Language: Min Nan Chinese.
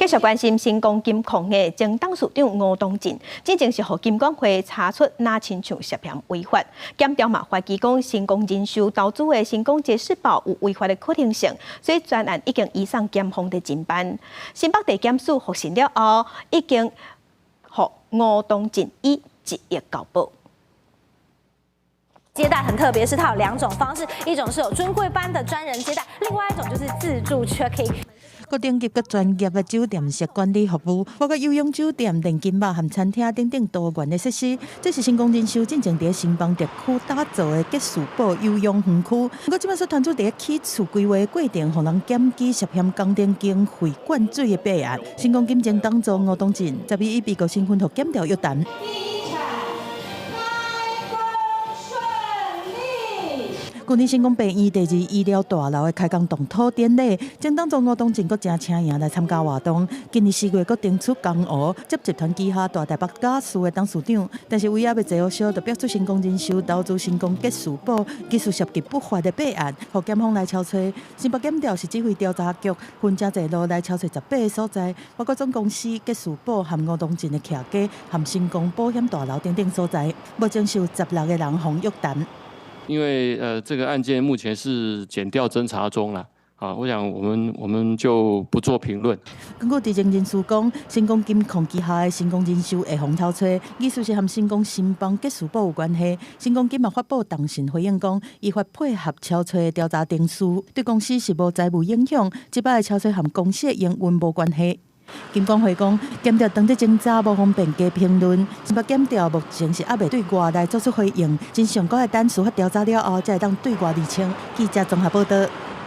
續關心新光金控的前董事長吳東進，之前是予金管會查出若親像涉嫌違法，檢調嘛懷疑講新光人壽投資的新光杰士寶有違法的可能性，所以專案已經移送檢方佇偵辦。新北地檢署複審了後，已經予吳東進以1億交保。接待很特別，是它有兩種方式，一種是有尊貴班的專人接待，另外一種就是自助 check in。各等級佮專業的酒店式管理服務，包括優養酒店、練金吧和餐廳等等多元的設施。這是新光人壽進前佇新邦特區打造的吉士堡休養園區。不過這擺所團隊佇起厝規劃過程，予人檢舉涉嫌工程經費灌水的弊案。新光金前董座吳東進，十一以被告身份予檢調約談。開工順利。舊年新光病院第二醫療大樓的開工動土典禮，前董座吳東進閣誠請贏來參加活動。今年4月閣登出江湖，接集團旗下大台北家私的董事長，但是為猶未坐好燒，就爆出新光人壽投資新光吉士堡，技術涉及不法的弊案，予檢方來抄揣。新北檢調是指揮調查局分誠濟路來抄揣18個所在，包括總公司吉士堡和吳東進的徛家和新光保險大樓等等所在。目前是有16個人予約談。因為這個案件目前是檢調偵查中啦，啊，我想我們就不做評論。根據知情人士講，新光金控旗下的新光人壽會予偷揣，意思是和新光新邦吉士堡有關係。新光金嘛發布重訊回應講，依法配合抄揣調查程序，對公司是無財務影響。這擺的抄揣和公司的營運無關係。金管會講，檢調當佇偵查，無方便加評論。新北檢調目前是猶未對外來做出回應，真相閣愛等司法調查了後，才會當對外釐清。記者綜合報道。